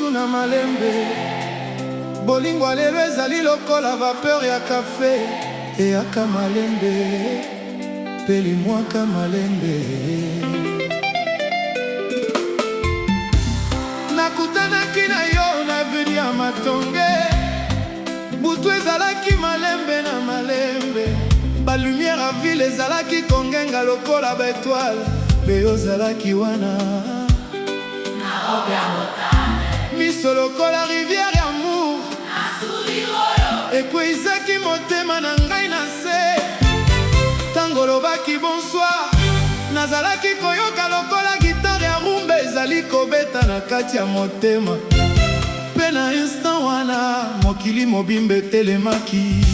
lisusu na malembe. Bolingo ya lelo ezali lokola vapeur ya cafe, eyaka malembe mpe limwaka malembe. Nakutanaki na yo na avenue ya Matonge, butu ezalaki malembe na malembe, ba lumière ya ville ezalaki kongenga lokola ba etoiles, mpe yo ozalaki wana. Na robe ya motane. Miso lokola rivière ya amour. Na sourire oyo. Ekweisaki motema na ngai na nse. Tango olobaki bonsoir, nazalaki koyoka lokola guitare ya rumba ezali kobeta na kati ya motema. Mpe na instant wana, mokili mobimba etelemaki.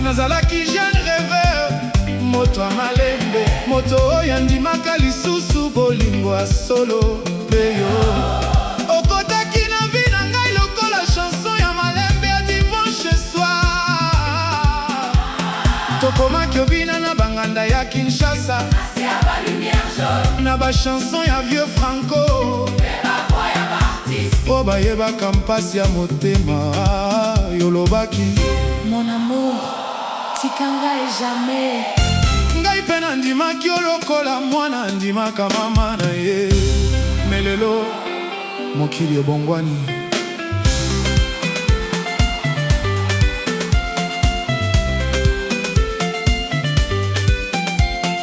Nazalaki jeune rêveur, moto ya malembe, moto oyo andimaka lisusu bolingo ya solo. Mpe yo okotaki na vie na ngai lokola chanson ya malembe ya dimanche soir. Tokomaki obina na banganda ya Kinshasa, Na se ya ba lumière jaune. na ba chanson ya vieux Franco, Mpe ba voix ya ba artiste. mpo bayebaka mpasi ya motema. Yolobaki: Mon amour, tika ngai jamais. Ngai mpe nandimaki yo lokola mwana andimaka mama na ye. Me lelo mokili ebongwani.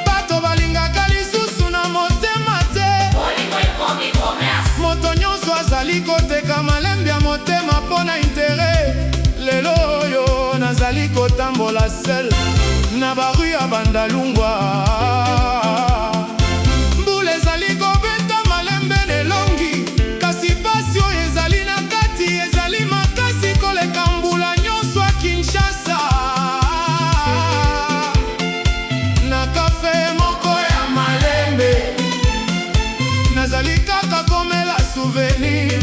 Bato balingaka lisusu na motema te. Bolingo ekomi commerce. Moto nyonso azali koteka malembe ya motema mpo na intérêt. Lelo oyo nazali kotambola seul na ba rue ya Bandalungwa. Mbula ezali kobeta malembe na elongi, kasi pasi oyo ezali na kati ezali makasi koleka mbula nyonso ya Kinshasa. Na kafe moko ya malembe, nazali kaka komela souvenir,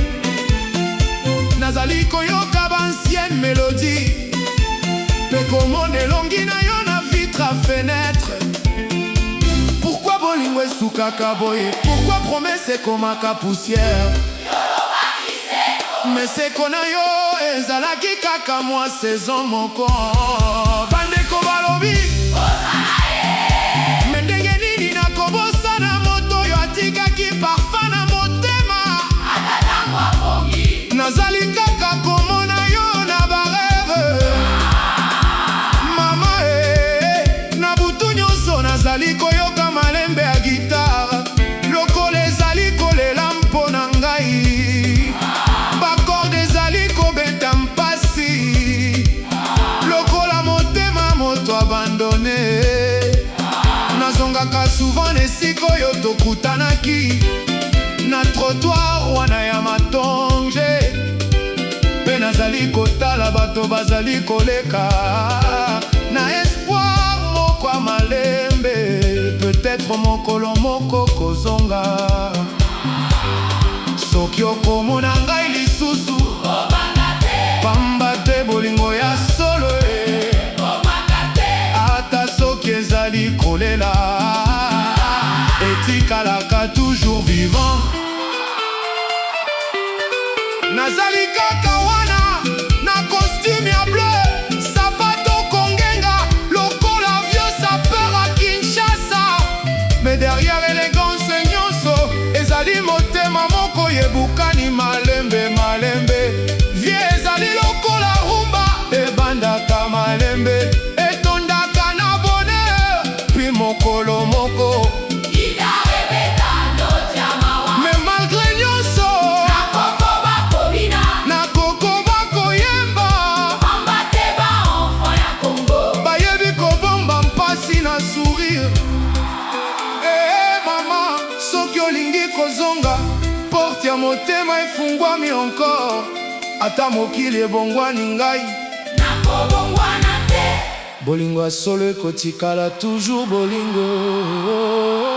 nazali koyoka ba ancienne mélodie mpe komona elongi na yo na vitre ya fenêtre. Pourquoi bolingo esukaka boye? Pourquoi promesse ekomaka poussière? Mais seko na yo ezalaki kaka mwa saison moko. Bandeko balobi: me ndenge nini nakobosana moto oyo atikaki parfum na motema? Ata ntango abongi. Nazali kaka komona yo na ba rêve, mama e. Na butu nyonso nazali koyoka malembe ya guitare lokola ezali kolela mpo na ngai. Ba corde ezali kobeta mpasi lokola motema moto abandonné. Nazongaka souvent na esika oyo tokutanaki, na trottoir wana ya Matonge, mpe nazali kotala bato bazali koleka na espoir moko ya malembe, peut-être mokolo moko kozonga. Soki okomona ngai lisusu, Kobanga te. pamba te bolingo ya solo e, Kobanga te. ata soki ezali kolela, etikalaka toujours vivant. Nazali kaka wana na costume ya bleu, sapato kongenga lokola vieux sapeur à Kinshasa. Mais derrière élégance nyonso ezali motema moko ebukani malembe malembe. Vie ezali lokola rumba, ebandaka malembe, etondaka na bonheur, puis mokolo moko Guitare ebeta note ya mawa. Mais malgré nyonso, Nakoko bakobina. Nakokoba koyemba. Pamba te ba enfant ya Congo bayebi kobomba mpasi na sourire. Ee mama, soki olingi kozonga, porte ya motema efungwami encore. Ata mokili ebongwani, ngai nakobongwana te. Bolingo ya solo ekotikala toujours bolingo.